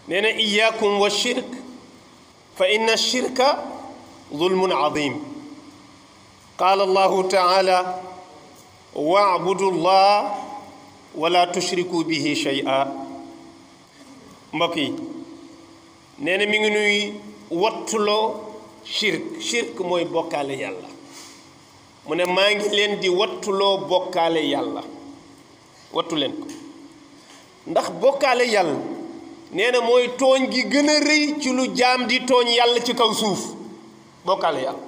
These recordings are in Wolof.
nee na iyaakum wa shirk fa inna shirka zulmun azim qaala allahu taala wa'budu llah wala tushriku bihi shay'a mbokk yi nee na mi ngi nuy wattuloo shirk mooy bokkaale yàlla mu ne maa ngi leen di wattuloo bokkaale yàlla wattu leen ko ndax bokkaale yàlla nee na mooy tooñ gi gën a rëy ci lu jaam di tooñ yàlla ci kaw suuf bokkaale yàlla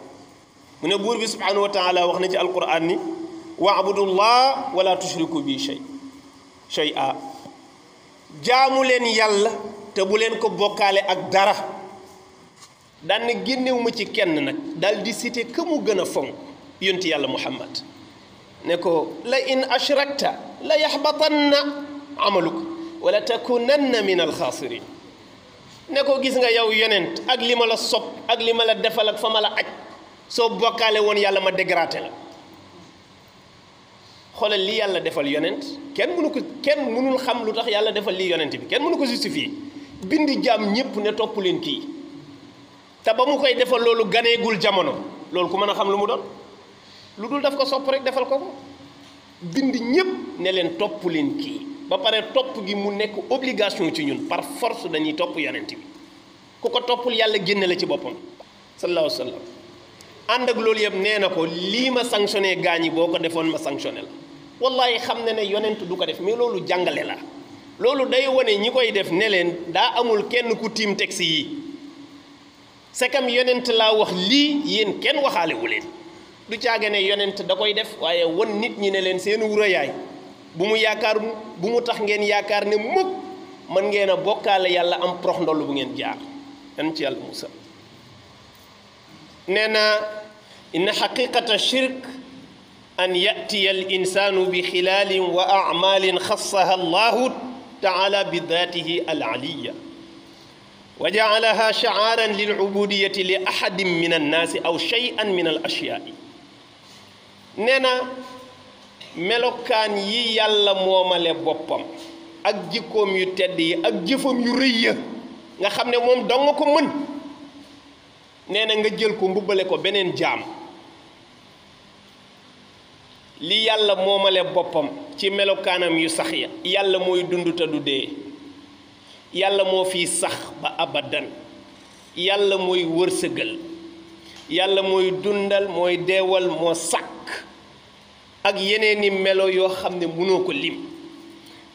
mu ne buur bi subhanahu wa taala wax na ci alquran ni wa'budullah wala tushriku bi shay'a jaamu leen yàlla te bu leen ko bokkaale ak dara daan ne génnewu ma ci kenn nag daal di cité ka mu gën a fonk yonti yàlla muhammad ne ko la in ashrakta la yaxbatanna amaluka wala takunanna min alxaasirin ne ko gis nga yow yonent ak li ma la sopp ak li ma la defal ak fa ma la aj soo bokkaale woon yàlla ma dégraté la xoolal li yàlla defal yonent kenn mënul xam lu tax yàlla defal lii yonent bi kenn mënu ko justifier bindi jaam ñépp ne topp leen kii te ba mu koy defal loolu ganeegul jamono loolu ku mën a xam lu mu doon lu dul daf ko sopp rek defal ko ko bind ñépp ne leen topp leen kii ba pare topp gi mu nekk obligation ci ñun par force dañuy topp yonent bi ku ko toppul yàlla génne la ci boppam sallallahu alayhi wa sallam ànd ak loolu yëpp nee na ko lii ma sanctionné gaañ yi boo ko defoon ma sanctionné la wallahi xam ne yonent du ko def mais loolu jàngale la loolu day wane ñi koy def ne leen daa amul kenn ku tiim texte yi sekam yonent laa wax lii yéen kenn waxaalewu leen du caage ne yonent da koy def waaye wan nit ñi ne leen seen wurayaay bu mu tax ngeen yaakaar ne mukk mën ngeen a bokkaale yàlla am prox ndoll bu ngeen jaar yan ci yàlla musa nee na inna xaqiqata shirk an yatiya al insanu bi xilaalin wa amalin xassaha allahu taala bi daatihi al aliya wa jacalaha shacaaran lil ubudiyati li ahadin min annaasi aw shay'an min al ashyaai nee na melokaan yi yàlla moomale boppam ak jikkoom yu tedd yi ak jëfam yu rëy ya nga xam ne moom dong nga ko mën nee na nga jël ko mbubbale ko beneen jaam li yàlla moomale boppam ci melokaanam yu sax ya yàlla mooy dund te du dee yàlla moo fiy sax ba abadan yàlla mooy wërsëgal yàlla mooy dundal mooy deewal moo sàkk ak yeneeni melo yoo xam ne mënoo ko lim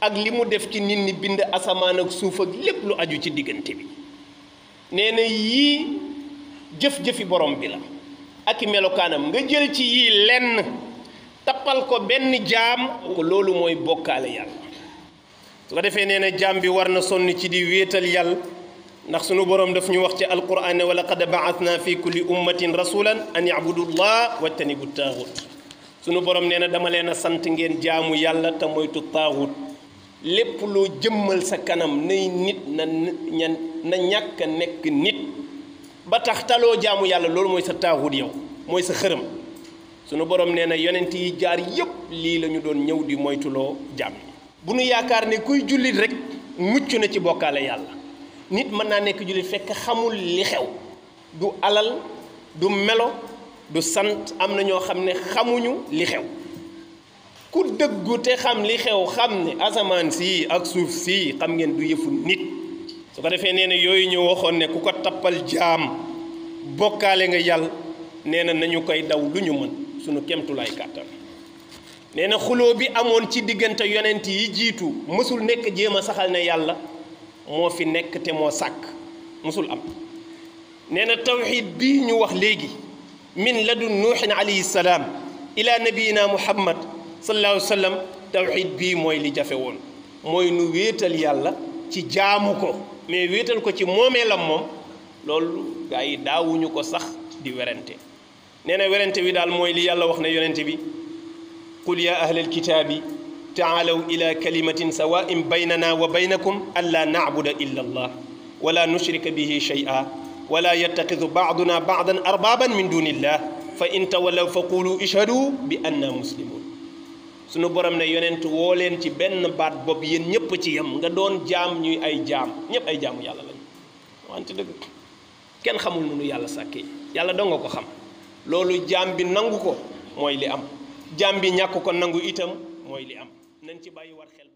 ak li mu def ci nit ñi bind asamaan ak suuf ak lépp lu aju ci diggante bi nee na yii jëf-jëfi borom bi la ak i melokaanam nga jël ci yii lenn tappal ko benn jaam ko loolu mooy bokkaale yàlla su ko defee nee na jaam bi war na sonn ci di wéetal yàlla ndax sunu borom daf ñu wax ci alquran ne wa laqad ba'athna fi kulli ummatin rasulan an ya'budu llah wajtanibu taaxut sunu borom nee na dama leen a sant ngeen jaamu yàlla te moytu taaxut lépp loo jëmmal sa kanam nay nit na ñàkk a nekk nit ba tax taloo jaamu yàlla loolu mooy sa taaxut yow mooy sa xërëm sunu borom nee na yonent yi jaar yépp lii la ñu doon ñëw di moytuloo jaam yi bu nu yaakaar ne kuy jullit rek mucc na ci bokkaale yàlla nit mën naa nekk jullit fekk xamul li xew du alal du melo du sant am na ñoo xam ne xamuñu li xew ku dëggu te xam li xew xam ne asamaan sii ak suuf sii xam ngeen du yëfu nit su ko defee nee na yooyu ñu waxoon ne ku ko tappal jaam bokkaale nga yàlla nee na nañu koy daw lu ñu mën sunu kemtulaay kàttan nee na xuloo bi amoon ci diggante yonent yi jiitu mësul nekk jéem a saxal ne yàlla moo fi nekk te moo sàkk mësul am nee na tawxiid bii ñu wax léegi min ladun nuuhin alayhi salaam ila nabiyina muhammad sallallahu alayhi wa sallam tawxiid bii mooy li jafe woon mooy nu wéetal yàlla ci jaamu ko mais wéetal ko ci moomeelam moom loolu gaa yi daawuñu ko sax di werante nee na werante wi daal mooy li yàlla wax ne yonente bi qul ya ahla alkitaabi taalaw ila kalimatin sawain baynana wa baynakum an la nacbuda illa allah wala nushrika bihi shay'a wala yattaxidu baaduna baadan arbaaban min duni illah fa in tawallaw fa qulu ishhadu bi anna muslimun sunu borom ne yonent woo leen ci benn baat bopp yéen ñëpp ci yem nga doon jaam ñuy ay jaam ñëpp ay jaamu yàlla lañu wante dëgg kenn xamul nu nu yàlla sàkkee yàlla doo nga ko xam loolu jaam bi nangu ko mooy li am jaam bi ñàkk ko nangu itam mooy li am nañ ci bàyyi war xel